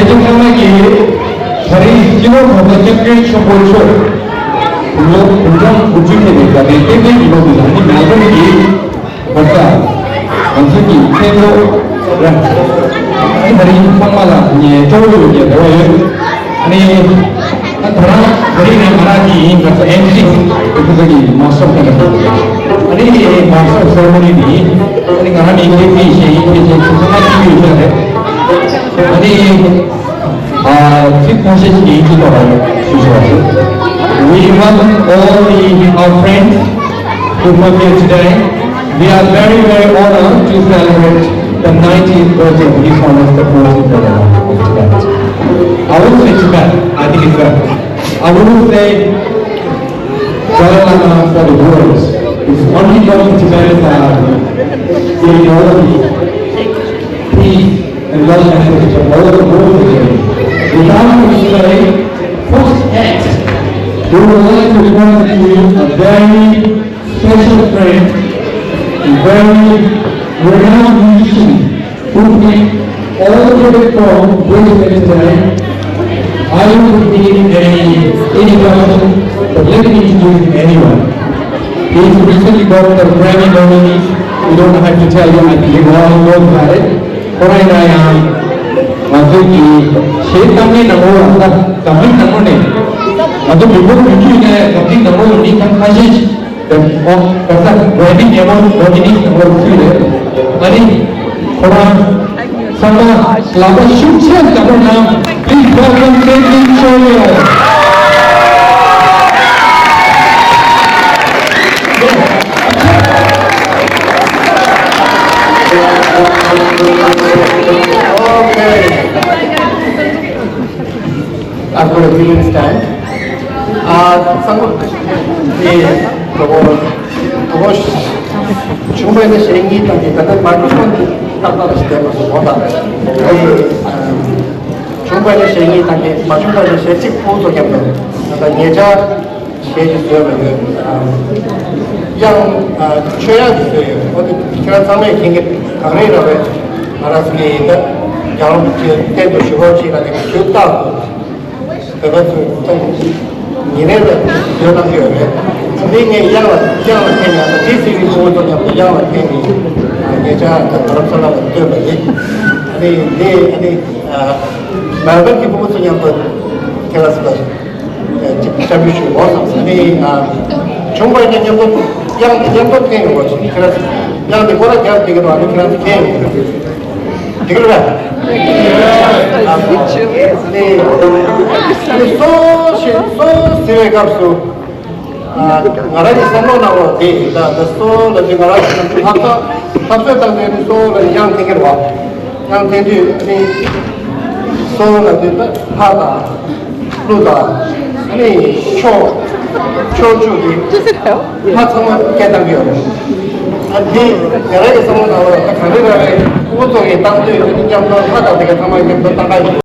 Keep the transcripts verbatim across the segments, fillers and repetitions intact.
ཚང་མ་གིས་ད་རེས་སྤྱི་ནོར་གོང་ས་སྐྱབས་མགོན་ཆེན་པོ་མཆོག་ལོ་དགུང་གྲངས་དགུ་བཅུ་ཐེབས་པའི་སྐབས་རེ་ཏན་ཏན་གྱི་ལོ་འདི་ལ་ནི་མེལ་བོན་གྱི་བར་ས་ང་ཚོ་གི་མཚན་ཐོག་ར་ཨ་ནི་ད་རེས་ཚང་མ་ལ་ངས་སྤྲོ་བོ་ཡོད་ཀྱི་རེ་བ་ཡོད། ཨ་ནི་ད་ད་རང་ད་རེས་ནས་ང་རང་གི་ཡིན་ང་ཚོ་ཨེམ་སི་ཁོ་ཚོ་གི་མ་སོགས་ཀྱི་ཨ་ནི་མ་སོགས་སེ་རེ་མོ་ནི་ནི་ཨ་ནི་ང་རང་གི་ཁེ་ཕི་ཤེས་ཡིན་ཁེ་ཤེས་ཚང་མ་ཅིག་ཡོད་ཀྱི་རེད། ཨ་ནི། Uh, quick message in English. We welcome all the, our friends who come here today. We are very, very honored to celebrate the ninetieth birthday of His Holiness the fourteenth Dalai Lama of Tibet. I won't say Tibet, I think it's better. I wouldn't say Dalai Lama for the words. It's only those Tibetans are in all peace and love and all the world today. Without further delay, first act, we would like to present to you a very special friend, a very renowned musician who came all the way from Brisbane today. I don't need any introduction, but let me introduce him anyway. He's recently got the Grammy nominee. We don't have to tell you, I think you all know about it. ཁོ་རང་ཡིན་ན་ཡང་ང་ཚོའི་གི་གཞས་གཏམ་གླེང་ནང་ལོགས་ལ་ད་འཛམ་གླིང་ནང་ལོགས་ནས་ང་ཚོ་མི་འབོར་ཉུང་ཤོས་ནས་འཛམ་གླིང་ནང་ལོགས་ལ་མི་ཁ་ཁ་ཤས་ཤིག་དེ་ཨོ་ག་ས་Grammy ནས་མོ་ནོ་མི་ནི་ནང་ལོགས་ལ་ཚུད་རེད། ཨ་ནི་ཁོ་རང་ཚང་མ་ལག་པ་ཤུགས་ཆེ་བརྡབ་རོགས་གནང་། Please welcome Cedric Chorion. Okay. I've got a million stand. ཨ་ཚང་མ་དེ་གོ་གོ་བྱུང་བའི་ནི་ཞེ་གཉིས་དང་གི་ད་ལྟ་མ་བྱུང་བ་ནི་ཏག་ཏག་ཞིག་བསྡད་མ་སོང་གོ་ད། བྱུང་བའི་ནི་ཞེ་གཉིས་དང་གི་མ་བྱུང་བའི་ནི་ཞེ་གཅིག་ཕུགས་སུ་ཉམས་པའི་ད་ལྟ་ཉེ་ཆར། ཞེས་ཀྱི་བཟོས་པ་ཡོད། དབྱངས་ཆོས་དབྱངས་ཀྱི་བཟོས་ཡོད། འོ་དེ་ཁྱེད་རང་ཚང་མས་མཁྱེན་གྱི་གངས་རི་ར་བས་ང་རང་ཚོ་གི་ད་རྒྱལ་བ་རིན་པོ་ཆེ་སྟེང་དུ་ཞུ་བ་ཞིག་ལ་ནི་ཞུ་རྟག་ཏུ་བོད་པ་ཚོས་ད་ཉིན་རེ་ལ་བཟོས་གནང་གི་ཡོད་རེད། འདི་ངས་དབྱངས་ལ་དབྱངས་ལ་འཐེན་ཡང་ད་དེ་སྲིད་པའི་ཕྲུ་གུ་ཚོ་མཉམ་དུ་དབྱངས་ལ་འཐེན་ནས་ཉེ་ཆར་ད་རྡ་རམ་ས་ལ་ལ་བཏོན་པ་ཡིན། ཨ་ནི་འདི་ཨ་ནི་མེལ་བོན་གྱི་ཕྲུ་གུ་ཚོ་མཉམ་དུ་ཁྱེད་རང་ཚོ་ལ། ཅིག་སྐྱབས་འཇུག་ཞུ་འོ་བསམ་ས་ནི་བྱུང་བ་ཡིན་ན་མཉམ་དུ་དབྱངས་དེ་མཉམ་དུ་འཐེན་ཡོང་བ་ཞིག་ཁྱེད་རང་དབྱངས་དེ་ཁོ་ར་རྒྱབ་དེ་གི་རང་ནི་ཁྱེད་རང་ཚོ་འཐེན་ཡོང་གི་འདུག་འགྲིག་རེད་པས། ནི་ནི་སོ་ཞེས་སོ་ཟེར་བའི་སྐབས་སུ་ང་རང་གི་བསམ་བློ་ནང་ལ་དེ་ཡིན་ད་ད་སོ་ལ་དེ་ང་རང་གི་ནང་དུ་ལྷག་ཐག་ལྷག་ཚོད་བཏང་ནས་ནི་སོ་ལ་དབྱངས་འཐེན་གི་རེད་བ། དབྱངས་འཐེན་དུས་ནི་སོ་ལ་དེ་ད་ལྷ་དང་། གླུ་དང་། ཨ་ནི་ཕྱོགས། ཕྱོགས་བཅུ་གི་ལྷ་ཚང་མ་སྐད་བཏང་གི་ཡོད་རེད། ཨ་འདི་ང་རང་གི་བསམ་བློ་ནང་ལ་ད་གངས་རི་ར་བའི་དབུ་ཚོགས་ཀྱི་བཏང་དུས་ཨ་ནི་མཉམ་དུ་ལྷ་དང་དེ་ག་ཚང་མ་མཉམ་དུ་བཏང་ག་ཡོད།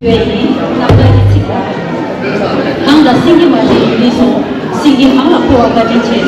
ཡིན། རྣམ་ཐར་གྱི་ཚིག་ལ། གང་ལ་སེང་གེ་མ་ཞེས་ཡུལ་ལས་སོང་། སེང་གེ་གང་ལ་འཁོར་བ་བཀའ་དྲིན་ཆེ།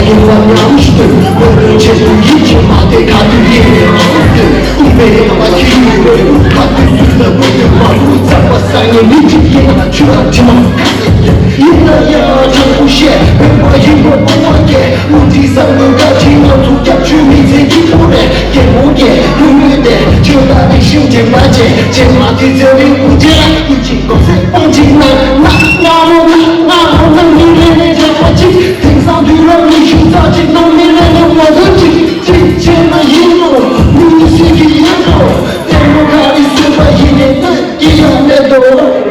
ཡིན་པ་ཉམས་སུ་བློ་ལྡན་ཆེད་དུ་ཡིད་ཆེས་མ་དེ་ག་དུས་ཡིན་ནའང་དུས་དཀོན་པའི་ཡང་པ་ཁྱེད་ཡིན་རེད། ག་དུས་སུས་ལ་བོད་དུ་མ་རུ་རྩ་བ་ས་ངན་མི་གཅིག་ཡིན་ན་ཆུ་ར་དྲི་མ་ཡིན་ན་ཡང་དྲང་པོ་བཤད་བོད་པ་ཡིན་པ་དཔུང་བ་སྐྱེ་དངུལ་གྱི་ས་དངུལ་ག་ཅིག་ང་ཚོ་སྐྱབས་བཅོལ་མི་ཚེ་གཅིག་པུ་རེད། རྒྱལ་མོ་རྒྱལ་བུ་མོས་ཏེ་ཆོས་དང་རིག་གཞུང་འདྲེན་པ་བྱེད་བྱེད་མ་དེ་ཚེ་རིང་པོ་བྱེད་ཀུན་གཅིག་གོ་སེ་སྤང་གཅིག་ན་ན་ང་མོ་ང་ང་མོ་ང་མི་རེ་རེ་འཇགས་པ་གཅིག་དེང་སང་དུས་རབས་ཉི་ཤུ་རྩ་གཅིག་ནང་མི་རེ་རེ་ངོ་འཛིན་གཅིག་གཅིག་བྱས་ན་ཡིན་ནོ་མི་ཡི་སྲིད་ཀྱི་ཡིན་ནོ་ལྟད་མོ་ག་རེ་བཟོས་པ་ཡིན་ནའི་ལྟོས་ཀྱི་ཡང་མེད་དོ།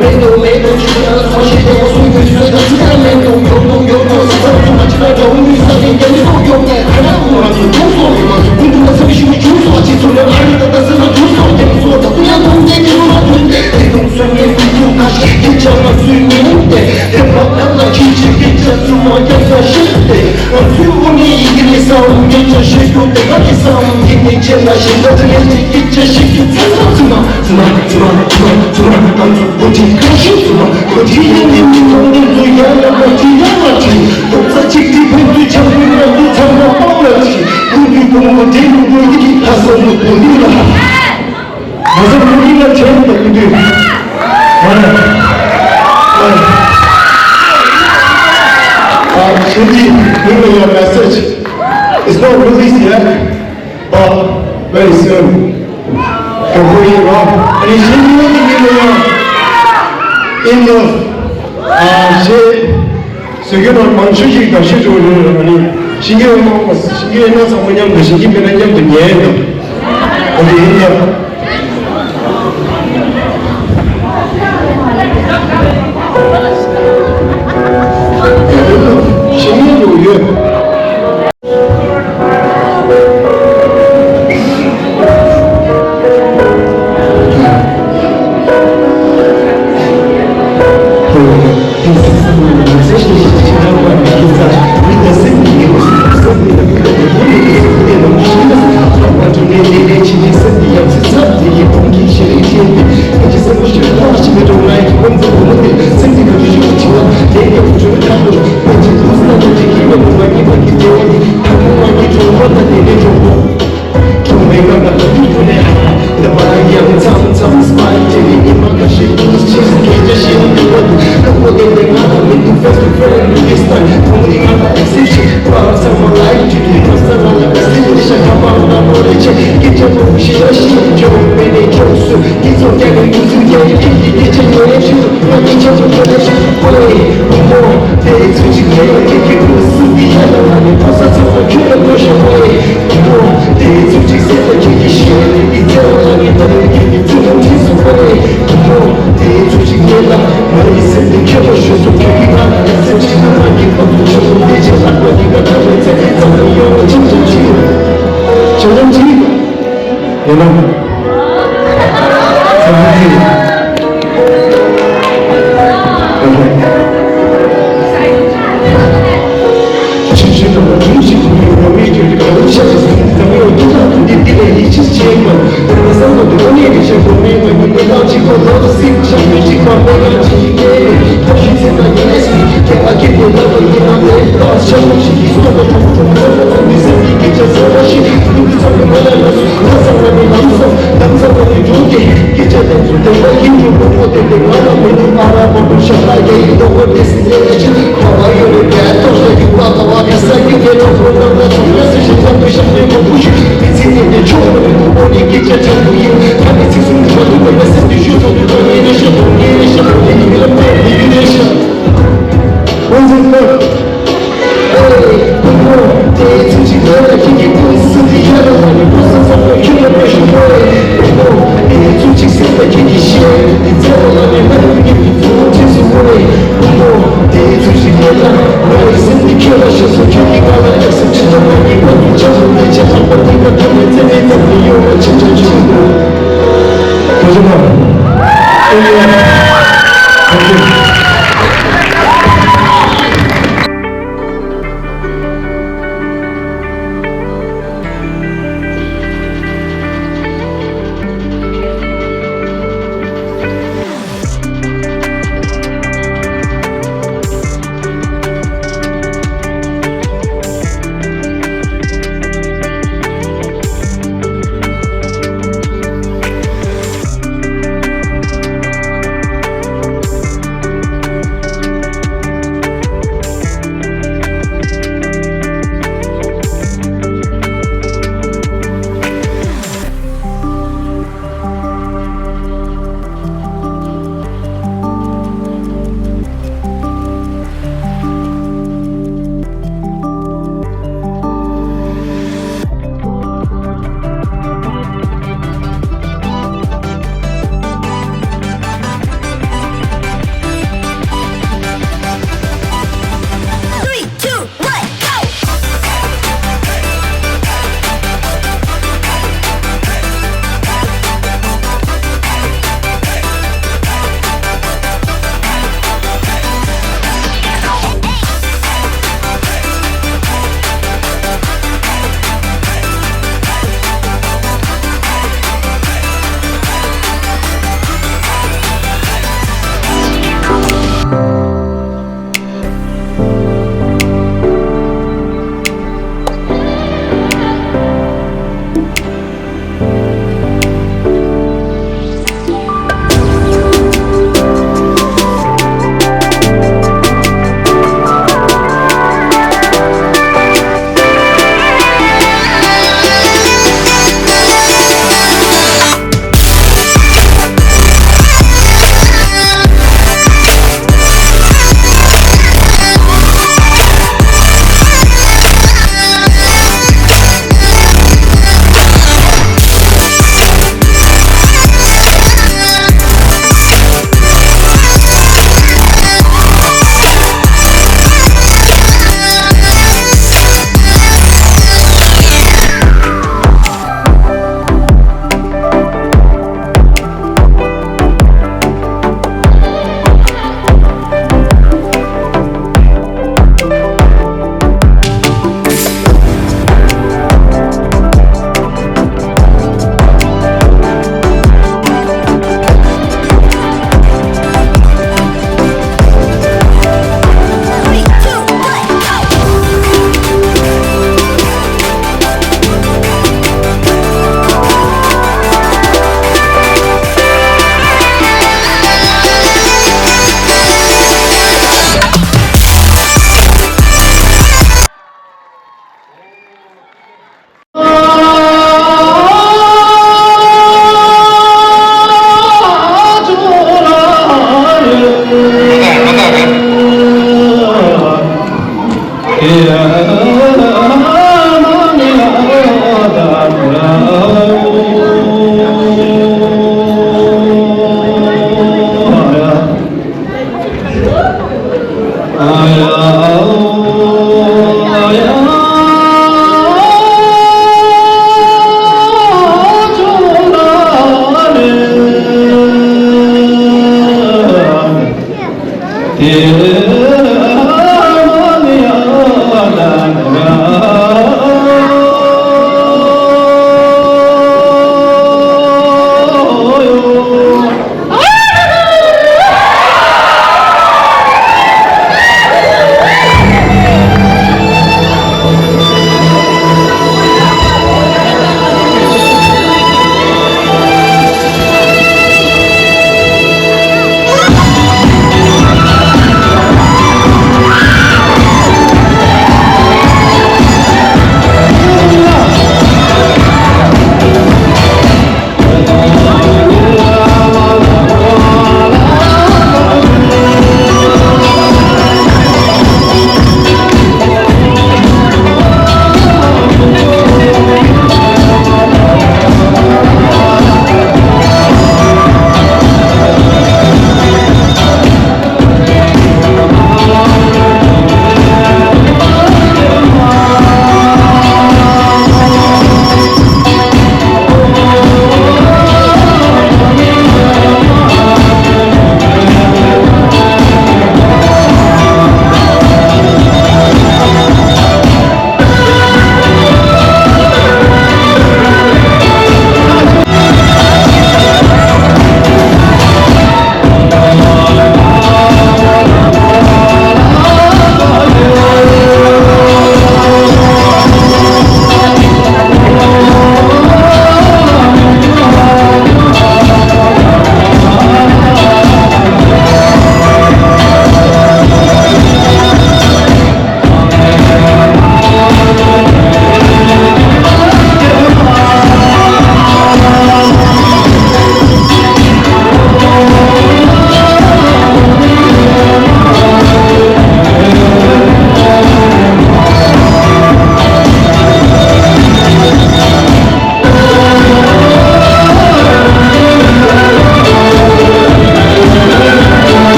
མེད་དོ་མེད་དོ་ཅི་ཡང་སོང་ཞེས་བདེ་བ་སུ་ཡོད་སུས་ད་ཚིག་ཡང་མེད་དོ། ཡོང་དོ་ཡོང་དོ་ས་ཚ་ཚུ་མ་ཅི་ལ་འདྲ་བོ་མི་ས་ནས་རྒྱ་མི་སོགས་ཡོང་ནས་ཁ་ཁ་ཁུ་ང་ཚོ་ཁྱུང་སོགས་མི་མ་ཁུ་ཁུ་ང་ཚོ་ཤི་མི་ཁྱུང་སོགས་ཅི་ཚོ་ལ་ཨ་རི་ད་ད་ས་ན་ཁྱུང་སོགས་རྒྱ་མི་སོགས་ད་ཁུ་ཡང་ཁུང་ཏེ་ཁྱི་ལོ་ན་ཁྱུང་ཏེ་ཁྱི་ཁུང་སོང་ངས་ཁུ་ཁྱུང་ཁ་ཤས་ཁྱི་ཆ་མ་སུས་ཉན་ཏེ་དེ་མ་ཁ་ལ་ཁྱི་ཆི་ཁྱི་ཆ་ཚུ་མ་རྒྱ་ས་ཤི་ཏེ་ང་ཚོའི་དབུ་ནས་ཡི་གེ་ནས་བསམ་ངན་ཆ་ཤེས་རྒྱུ་དེ་ག་ནས་བསམ་ཡིན་ནས་ཁྱེད་ལ་ཞེ་འདོད་ངན་གྱི་སྐད་ཆ་ཤེས་རྒྱུ་ཚ་ཚ་ཚུ་མ། ཚུ་མ་ཚུ་མ་ཚུ་མ་ཚུ་མ་ང་ཚོ་བུ་ཁྲིད་ཁ་ཤས་ཚུ་མ་བུ་ཁྲིད་ཡིན་ནི་མི་མཐོང་ནི་ཚུ་ཡ་ལ་བུ་ཁྲིད་ཡ་ལ་ཁྲིད་རྡོག་རྩ་གཅིག་སྒྲིལ་ཕན་ཚུན་ཆགས་པའི་ང་ཚོ་ཚང་མ་དཔང་ལ་ཁྲིད་ཀུན་གྱི་ཀུན་སློང་འདྲེས་མི་དགོས་ཀྱི་ལྷ་ས་ལུ་བུ་ལུས་ལ། ང་ཚོ་བུ་ཁྲིད་ལ་ཆེན་པོ་དགོས་དུས། ང་ལ། ང་ལ། ཨ། ཞིན་ཅི་ཡུ་མེ་ཡོར་མེ་སེཇ། It's not released yet. But very soon. Don't worry, Rob. And it's in you, you know, in love. ཨ། ཞེས་བཟོ་རྒྱུ་དང་མང་ཤོས་ཤིག་དགའ་ཤོས་འགྲོ་རེད། ཨ་ནི་ཤིང་གི་འོད་སྣང་ཤིང་གི་འོད་སྣང་ཚང་མ་མཉམ་དུ་ཤིང་གི་མེ་ན་མཉམ་དུ་ཉལ་དང་། ཨ་ནི་ཡིན་ཡང་ཤིང་གི་འོད་ཡོད།